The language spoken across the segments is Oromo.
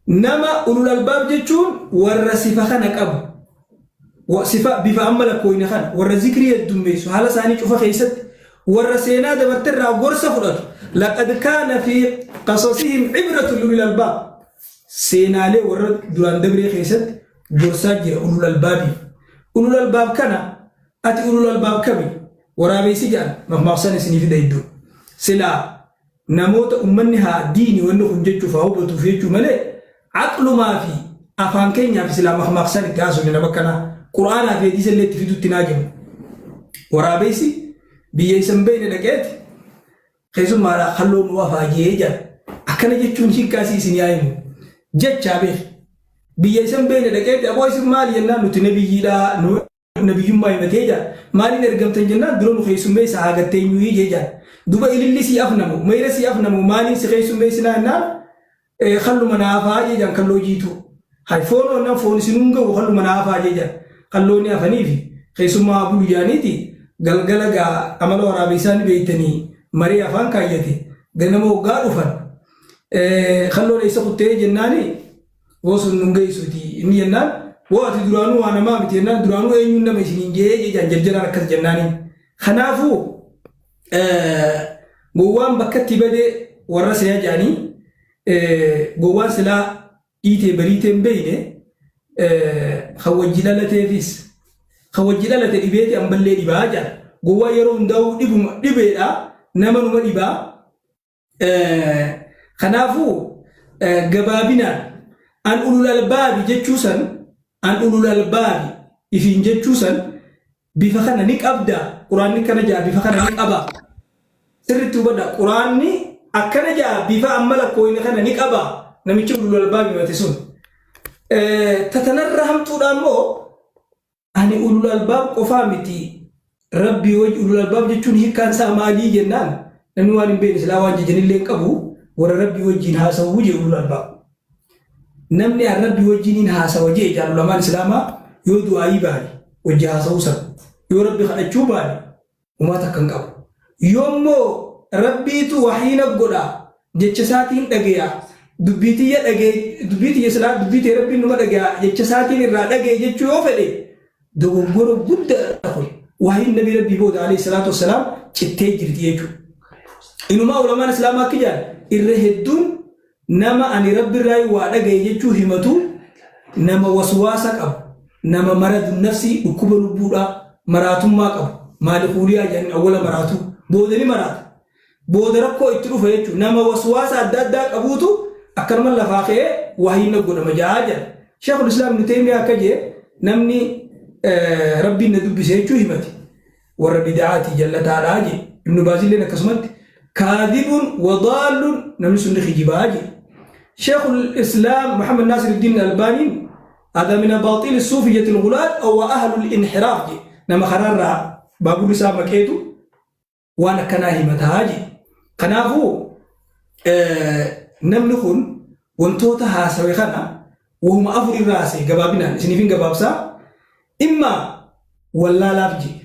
Nama ulul albaab jechuun warra sifa kana qabu. Sifa bifa amma lakkooyne kana warra zikrii heddummeessu haala isaanii cufa keessatti warra seenaa dabarte irraa gorsa fudhatu. Laqad kaana fi qasasihim ibratun lulil albaab. Seenaalee warra duraan dabree keessatti gorsaa jira ulul albaabiif. Ulul albaab kana ati ulul albaab kami? Waraabeessi jedhan mammaaksan isinii fida iddoo. Silaa namoota ummanni haa diini wanni kun jechuuf haa hubatuuf jechuu malee aqlumaa fi afaan keenyaaf silaa mammaaksan itti haasofne nama akkanaa qur'aanaa fi hadiisa illee itti fidutti naa jennu. Waraabeessi biyya isa hin beekne dhaqeeti keessummaadhaa kalloo nu afaa jee jedha. Akkana jechuun hiikkaasii isin yaa himu. Jechaa beeki. Biyya isa hin beekne dhaqeeti aboo isin maali jennaan nuti nabiyyiidhaa nu nabiyyummaa himatee jaa. Maaliin ergamtan jennaan dura nu keessummeessa haa gatteenyuuyii jee jaa. Duba ililli sii afnamu, mayra sii afnamu maaliin si keessummeessinaa jennaan kalluma naafaa jee jaan kalloo jiituu. Hay foonoo jennaan foon isinuu hin gahu kalluma naafaa jee jaan. Kalloonni afaniifi keessummaa haa bulu jaaniiti galgala gaa amala waraabessaa ni beektanii maree afaan kaayyate ganama hoggaa dhufan kalloon eessa kuttee jennaani Woo sun nun geessuuti inni jennaan woo ati duraanuu waa namaa miti jennaan duraanuu eenyuun nama isiniin jee jechaan jarjaraan akkas jennaaniin. Kanaafuu gowwaan bakkatti badee warra seeya jedhanii gowwaan silaa dhiitee bariitee hin beeyne kan wajji dhalateefis kan wajji dhalate dhibeeti amballee dhibaa jedha. Gowwaan yeroo hundaa'uu dhibuma dhibeedha nama numa dhibaa. Kanaafuu gabaabinaan an ulul albaabi jechuu san an ulul albaabi ifiin jechuu san bifa kana ni qabda quraanni akkana ja'a bifa kana ni qaba sirritti hubadha quraanni akkana ja'a bifa amma lakkooyne kana ni qaba namichi ulul albaabi mate sun tatanarra hamtuudha immoo Ani ulul albaab qofaa miti Rabbii wajji ulul albaab jechuun hiikkaan isaa maalii jennaan namni waan hin beekne silaa waan jajanillee hin qabu warra Rabbii wajjiin haasawuu jee ulul albaab. Namni an Rabbii wajjiin haasawa jee jaan ulamaan islaamaa yoo du'aayii baane wajji haasawuu san yoo Rabbi kadhachuu baane Homaa takka hin qabu. Yoommoo Rabbiitu wahyii na godha, jecha isaatiin dhageya, dubbii tiyya dhagee, dubbii tiyya silaa dubbii tee Rabbiin numa dhageya, jecha isaatiin irraa dhagaye jechuu yoo fedhe dogoggora guddaadha kun. Wahyiin nabii Rabbii booda alayhi salaatu wassalaam cittee jirti jechuudha. Inumaa ulamaan Islaamaa akka jedhan irra hedduun Nama ani Rabbirraayi waa dhagaye jechuu himatu nama waswaasa qabu, nama maradun nafsii, dhukkuba lubbuudhaa, maraatummaa qabu, maalikuuliyaa jedhaniin awwala maraatuu, booda ni maraata. Booda rakkoo itti dhufa jechuudha. Nama waswaasa adda addaa qabuutu akkanuma lafaa ka'ee wahyiin na godhama ja'aa jedha. Sheekul Islaam Ibnu Teeymiyaa akka jee namni Rabbiin na dubbise jechuu himate. warra bid'aati jallataadha jee Ibnu Baazilleen akkasumatti kaadibun wadaallun namni sun ni kijibaa jee Sheekul Islaam Muhammad Naasir Diin Albaaniin hada min abaaxiil suufiyyati al-ghulaat aw ahlul inhiraaf jee nama karaarraa baaburri isaa maqeetu waan akkanaa himataa jee. Kanaafuu namni kun wantoota haasawe kana wahuma afur irraa haasa'e gabaabinaan isiniifin gabaabsaa imma wallaalaaf jee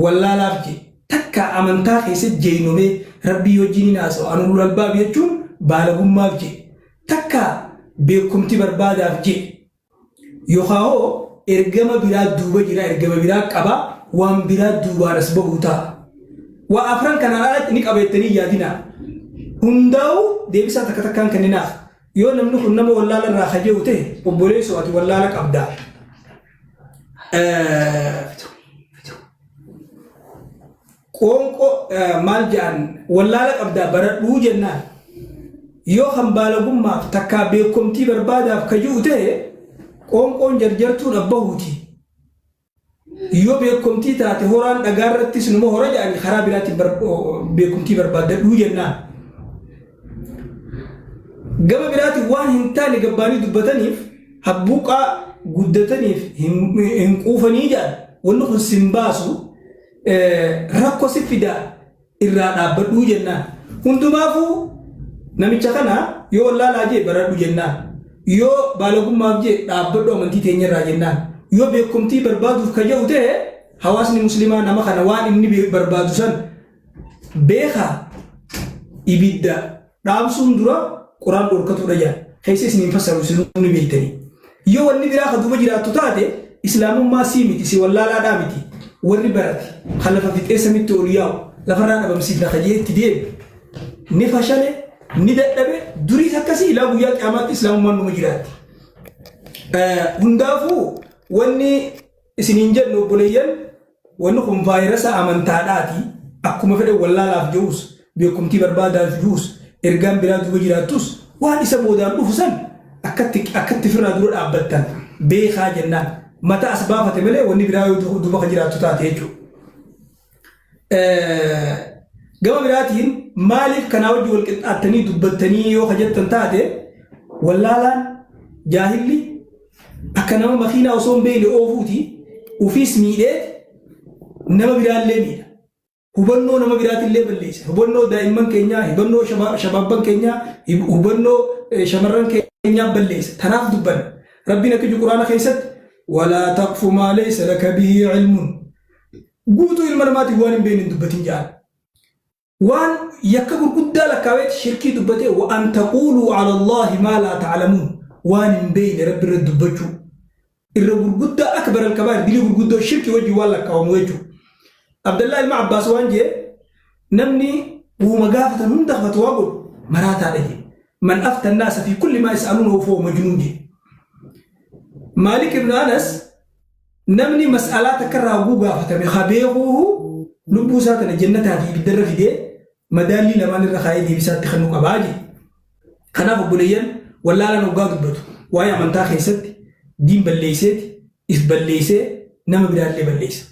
wallaalaaf jee takka amantaa keessa jeenomee rabbii wajjin hin haasawu anulul albaab jechuun baalagummaaf jee takka beekumti barbaadaaf jee Yookaa hoo ergama biraa duuba jira, ergama biraa qaba, waan biraa duubaan as bahuu ta'a. Waa afran kanaan alatti ni qaba jettanii hin yaadinaa. Hundaa'uu deebisaa takka takkaan kenninaaf. Yoo namni kun nama wallaala irraa kaje'u ta'e obboleessoo ati wallaala qabda. Qoonqoo maal ja'an wallaala qabdaa baradhuu jennaan. Yoo kan baalagummaaf takkaa beekomtii barbaadaaf ka ji'u ta'e qoonqoon jarjartuu dhabbahuuti. Yoo beekomtii taate horaan dhagaa irrattis numa hora ja'ani karaa biraatiin beekumtii barbaaddadhuu jennaan. Gama biraatiin waan hin taane gabbaanii dubbataniif habbuuqaa guddataniif hin quufanii ja'an wanni kun sin baasu rakko si fida irraa dhaabbadhuu jennaan. Hundumaafuu namicha kana yoo wallaalaa jee baradhu jennaan. Yoo baalagummaaf jee dhaabbadhu amantii teenya irraa jennaan. Yoo beekumtii barbaaduuf ka jedhu ta'e hawaasni muslimaa nama kana waan inni barbaadu san beekaa ibidda dhaamsuun dura Quraan dhorkatuudha jedhan. Keessa isin hin fassaru, isin ni beektanii. Yoo wanni biraa ka duuba jiraattu taate, islaamummaa sii miti, si wallaalaadhaa miti. Warri barate kan lafa fixee samitti ol yaa'u lafarraa dhabamsiifna ka jee itti deeme ni fashale, ni dadhabe. Duriis akkasii, ilaa guyyaa qiyaamaatti islaamummaan numa jiraatti. Hundaafuu wanni isiniin jennu, obboleeyyan, wanni kun vaayirasa amantaadhaati. Akkuma fedhe wallaalaaf jedhus, beekumtii barbaadaaf jiruus, ergaan biraa duuba jiraattus, waan isa boodaan dhufu san akkatti firraa dura dhaabbattan beekaa jennaan. Mata as baafate malee wanni biraa yoo duuba kan jiraattu taate jechuudha. Gama biraatiin maaliif kanaa wajji wal qixxaattanii dubbattanii yoo jettan taate, wallaalaan jaahilli akka nama makiinaa osoo hin beekne oofuuti. Ufiis miidhee nama biraallee miidha. Hubannoo nama biraatillee balleessa. Hubannoo daa'imman keenyaa, hubannoo shabaabban keenyaa, hubannoo shamarran keenyaa balleessa. Tanaaf dubbanna. Rabbiin akka jiru Quraana keessatti: "ولا تقف ما ليس لك به علم", guutuu ilma namaatiin waan hin beekne hin dubbatin jedhan. Waan yakka gurguddaa lakkaaweet shirkii dubbatee, "وأن تقولوا على الله ما لا تعلمون", waan hin beekne Rabbi irra dubbachuu. Irra gurguddaa أكبر الكبائر, dilii gurguddoo shirkii wajjin waan lakkaawamu jechuudha. Abdallaa ilma Abbaas waan jee, namni uuma gaafatan hunda fatwaa godhu maraataadha jee. "من أفتى الناس في كل ما يسألونه فهو مجنون" jee. Maalik ibn Anas, namni mas'alaa takka irraa hoguu gaafatame ha beekuuhu lubbuu isaa tana jannataa fi ibiddarra fidee madaallii lamaan irra kaayee deebisaatti kennuu qabaa jee. Kanaaf obboleeyyan, wallaalaan hoggaa dubbatu waa'ee amantaa keessatti diin balleesseeti, if balleessee nama biraallee balleessa.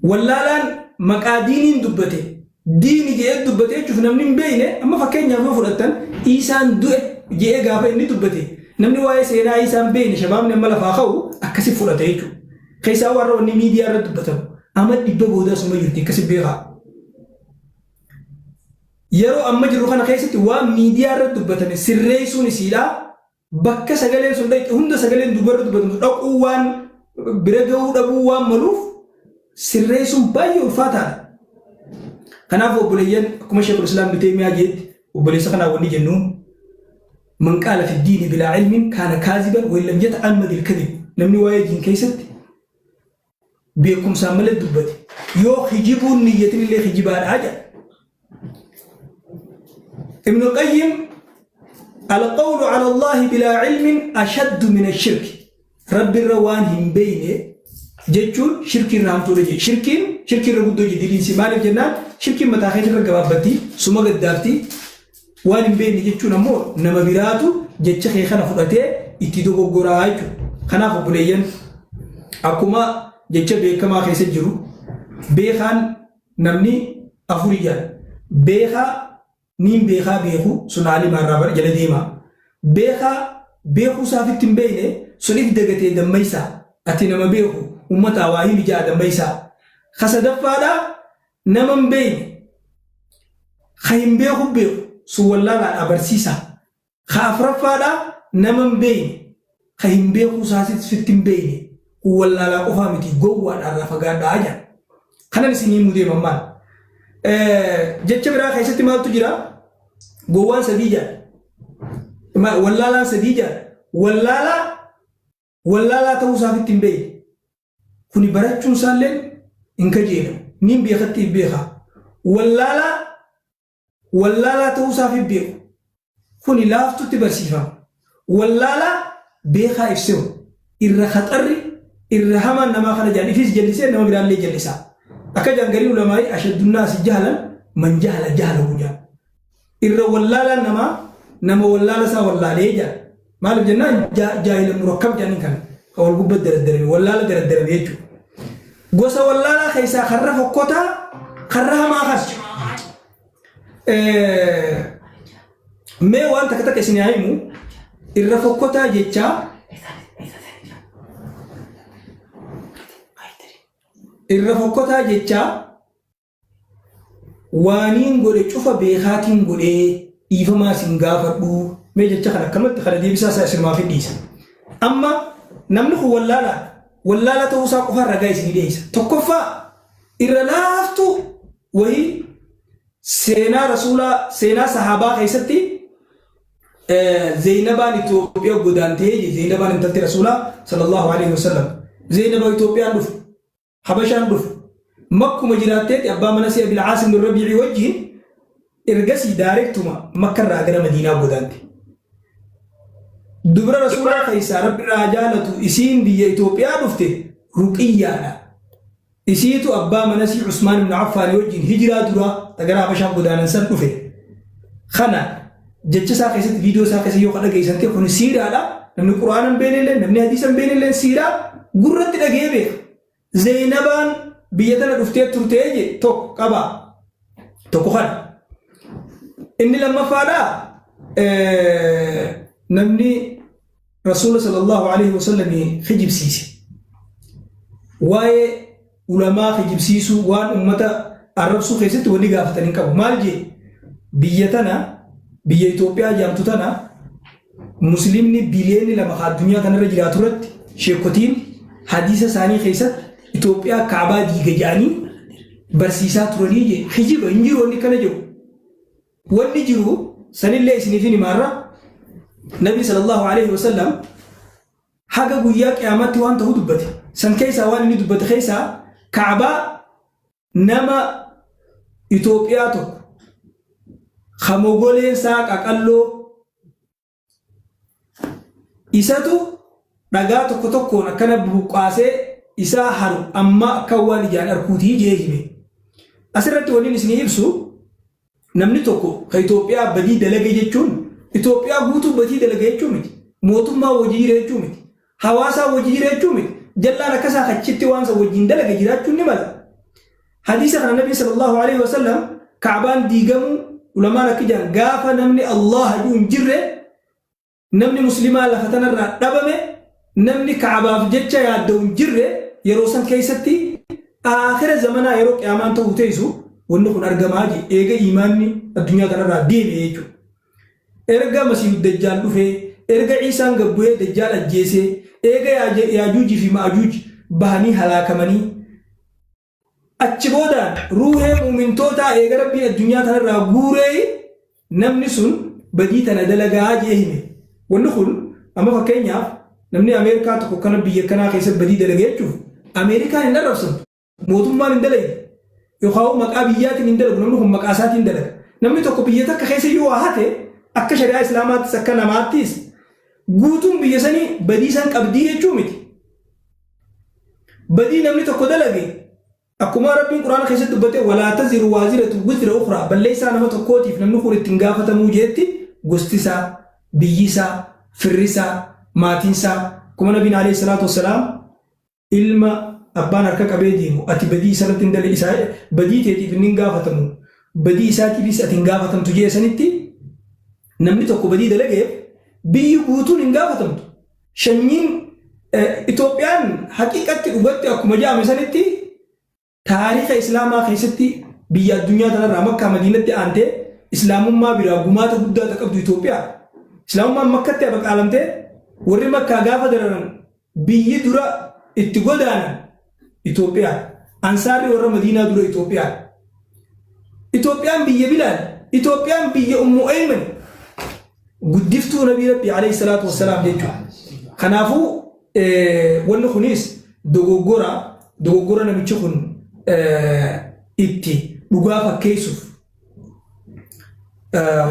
Wallaalaan maqaa diiniin dubbate, diini jedhee dubbate jechuuf namni hin beekne, amma fakkeenyaaf yoo fudhattan, Iisaan du'e jedhee gaafa inni dubbate, namni waa'ee seenaa Iisaan beekne, shabaabni amma lafaa ka'u akkasi fudhate jechuudha. Keessaa warra wanni miidiyaa irratti dubbatamu amma 100 booda suma jirti, akkasi beekaa. Yeroo amma jirru kana keessatti waan miidiyaa irratti dubbatame sirreessuun isiidhaa bakka sagaleen sun dhaqxe hunda sagaleen dubarra dubbatamu dhaquu waan bira gahuu dhabuu waan maluuf sirreessuun baay'ee ulfaataadha. Kanaaf obboleeyyan, akkuma Sheekul Islaam Ibn Taymiyaa jedhetti, obboleessa kanaa wanni jennuun, "من قال في الدين بلا علم كان كاذبا وإن لم يتعمد الكذب", namni waa'ee diin keessatti beekumsaan malee dubbate yoo kijibuun niyyatin illee kijibaadhaa jedha. Ibn Qayyim, "القول على الله بلا علم أشد من الشرك", Rabbi irra waan hin beeyne jechuun shirkii irra hamtuudha jedhe. Shirkiin shirkii irra guddoo jedhe diliinsi. Maaliif jennaan, shirkiin mataa keessa irra gabaabbatti, suma gaddaafti. Waan hin beekne jechuun ammoo nama biraatu jecha kee kana fudhatee itti dogoggoraa jechuudha. Kanaaf obboleeyyan, akkuma jecha beekamaa keessa jiru, beekaan namni afuri jedha. Beekaa niin beekaa beeku sun aalimaa irraa jala deema. Beekaa beekuu isaafitti hin beekne sun if dagatee dammaysaa. Ati nama beeku uummataa waa himi ja'a dammaysaa. Ka sadaffaadhaa nama hin beekne ka hin beeku beeku sun wallaalaadhaa barsiisaa. Ka afuraffaadhaa nama hin beekne ka hin beekuu isaasitti hin beekne kun wallaalaa qofaa miti, gowwaadhaa irraa fagaadhaa jedha. Kanan isinii himuu deeman maal? Jecha biraa keessatti maaltu jira? Gowwaan sadii jedha. Wallaalaan sadii jedha. Wallaalaa wallaalaa ta'uu isaafitti hin beekne. Kuni barachuun isaallee hin kajeelamu. Niin beekatti hin beekaa. Wallaalaa wallaalaa ta'uu isaaf hin beeku. Kuni laaftutti barsiifama. Wallaalaa beekaa ibsewu. Irra khaxarri irra hamaan namaa kana jedhan, ifis jallisee nama biraallee jallisaa. Akka jedhan gariin ulamaa'ii, "أشد الناس جهلا من جهل جهله" jedhan. Irra wallaalaan namaa nama wallaala isaa wallaalee jedhan. Maaliif jennaan, جاهل مركب jedhaniin kana. Kan wal gubbatti daraddarame wallaala daraddarame jechuudha. Gosa wallaalaa keessaa karra fokkotaa, karra hamaa kana. Mee waan takka takka isin haa himu. Irra fokkotaa jechaa, irra fokkotaa jechaa, waaniin godhe cufa beekaatiin godhee dhiifamaa isin gaafadhu. Mee jecha kana akkamatti kana deebisaa isaa isinumaaf hin dhiisa. Amma namni kun wallaalaa wallaalaa ta'uu isaa qofaan ragaa isinii dhiyeessa. Tokkoffaa, irra laaftuu wayii seenaa rasuulaa, seenaa sahaabaa keessatti Zeynabaan Itoophiyaa godaantee je. Zeynabaan intalti Rasuulaa sallallahu alaihi wasallam. Zeynaba Itoophiyaan dhufe, Habashaan dhufe, Makkuma jiraatteeti abbaa mana si Abil Aasim bin Rabiici wajjiin ergasii daarektuma Makkarraa gara Madiinaa godaante. Dubra Rasuulaa keessaa Rabbi irraa jaalatu isiin biyya Itoophiyaa dhufte Ruqiyyaadha. Isiitu abbaa manasii Usmaan ibn Affaan wajjin hijiraa duraa ta gara Habashaa godaanan san dhufe. Kana jecha isaa keessatti, viidiyoo isaa keessa yoo ka dhageessan ta'e, kun siiraadha. Namni Qura'aana hin beeknellee, namni hadiisa hin beeknellee siiraa gurratti dhagee beeka. Zeynabaan biyya tana dhuftee turtee je tokko qaba. Tokko kana. Inni lammaffaadha, namni Rasuula sallallahu alaihi wasallam kijibsiise. Waa'ee ulamaa kijibsiisuu, waan ummata arrabsuu keessatti wanni gaafatan hin qabu. Maal jee? Biyya tana, biyya Itoophiyaa jedhamtu tana, musliimni biliyoonni 2 ka addunyaa kanarra jiraatu irratti sheekotiin hadiisa isaanii keessatti Itoophiyaa Kaabaa diiga jedhanii barsiisaa turanii jee. Kijiba, hin jiru wanni kana jiru. Wanni jiru sanillee isiniif hin himaarra. Nabi sallallahu alaihi wasallam haga guyyaa qiyaamaatti waan ta'uu dubbate. San keessaa waan inni dubbate keessaa Kaabaa nama Itoophiyaa tokko ka mogoleen isaa qaqalloo isatu dhagaa tokko tokkoon akkana buqqaasee isaa haru amma akka waan ijaan arkuutii jee hime. Asirratti wanni isinii ibsu, namni tokko ka Itoophiyaa badii dalage jechuun Itoophiyaa guutuu badii dalage jechuu miti. Mootummaa wajji jira jechuu miti. Hawaasaa wajji jira jechuu miti. Jallaan akkasaa achitti waan san wajjin dalage jiraachuun ni mala. Hadiisa kana Nabi sallallahu alaihi wasallam Kaabaan diigamuu ulamaan akka jedhan, gaafa namni Allah jedhu hin jirre, namni muslimaa lafa tanarraa dhabame, namni Kaabaaf jecha yaadda'u hin jirre, yeroo san keessatti aakhira zamanaa yeroo qiyaamaan ta'uu teessu wanni kun argamaa je, eega imaanni addunyaa tanarraa deeme jechuudha. Erga Masiihu Dajjaal dhufee, erga Iisaan gabbu'ee Dajjaal ajjeesee, eega Yaajuujii fi Ma'ajuuj bahanii halaakamanii, achi boodaan ruuhee muumintootaa eega Rabbiin addunyaa tanarraa guuree namni sun badii tana dalagaa jee hime. Wanni kun amma fakkeenyaaf namni Ameerikaa tokko kana biyya kanaa keessatti badii dalage jechuuf Ameerikaan hin arrabsamtu. Mootummaan hin dalagne. Yookaan maqaa biyyaatiin hin dalagu, namni kun maqaa isaatiin dalaga. Namni tokko biyya takka keessa yoo waa hate, akka shari'aa Islaamaattis akka namaattis guutuun biyya sanii badii san qabdii jechuu miti. Badii namni tokko dalage, akkuma Rabbiin Quraana keessatti dubbate, walaa taziru waaziratu wizra ukhraa, balleessaa nama tokkootiif namni kun ittiin gaafatamuu jeetti gosti isaa, biyyi isaa, firri isaa, maatiin isaa, akkuma Nabiin alayhi salaatu wassalaam ilma abbaan harka qabee deemu, ati badii isarratti hin dale, isaa badii teetiif inni hin gaafatamu, badii isaatiifis ati hin gaafatamtu jee sanitti, namni tokko badii dalageef biyyi guutuun hin gaafatamtu. Shanyiin Itoophiyaan haqiiqatti dhugatti akkuma jedhame sanitti taariika Islaamaa keessatti biyya addunyaa tanarraa Makkaa Madiinatti aantee Islaamummaa biraa gumaata guddaa ta qabdu Itoophiyaa. Islaamummaan Makkatti abaqaalamtee warri Makkaa gaafa dararan biyyi dura itti godaanan Itoophiyaa. Ansaarri warra Madiinaa dura Itoophiyaa. Itoophiyaan biyya Bilaal. Itoophiyaan biyya Ummu Ayman. Guddiftuu Nabii Rabbi alayhi salaatu wassalaam jechuudha. Kanaafuu wanni kunis dogoggora namichi kun itti dhugaa fakkeessuuf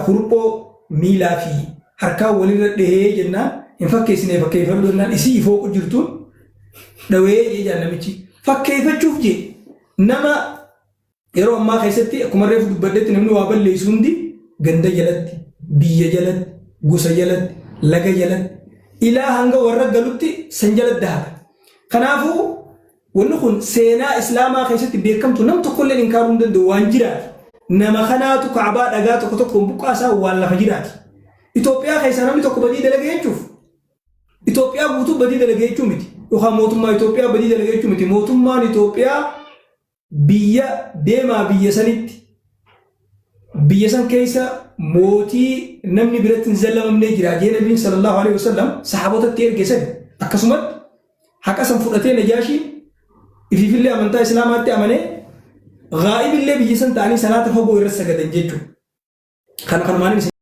hurphoo miilaa fi harkaa walirra dhahee jennaan, hin fakkeessine, fakkeeffadhu jennaan isii ifooqu jirtuun dhawee jee namichi fakkeeffachuuf jee. Nama yeroo ammaa keessatti akkuma reefu dubbadhetti namni waa balleessu hundi ganda jalatti, biyya jalatti, gosa jalatti, laga jalatti, ilaa hanga warra galutti san jalatti dahata. Kanaafuu wanni kun seenaa Islaamaa keessatti beekamtu, nam tokkollee hin kaaruu hin danda'u, waan jiraati. Nama kanaatu Kaabaa dhagaa tokko tokkoon buqqaasaa waan lafa jiraati. Itoophiyaa keessaa namni tokko badii dalage jechuuf Itoophiyaa guutuu badii dalage jechuu miti. Yookaan mootummaa Itoophiyaa badii dalage jechuu miti. Mootummaan Itoophiyaa biyya deemaa biyya sanitti, biyya san keessa mootii namni biratti hin zallamamnee jira jee Nabiin sallallahu alaihi wasallam sahaabotatti erge san, akkasumatti haqa san fudhatee Najaashiin ifiifillee amantaa Islaamaatti amanee gaa'ibillee biyya san ta'anii salaata fagoo irra sagadan jechuudha. Kana kanumaan.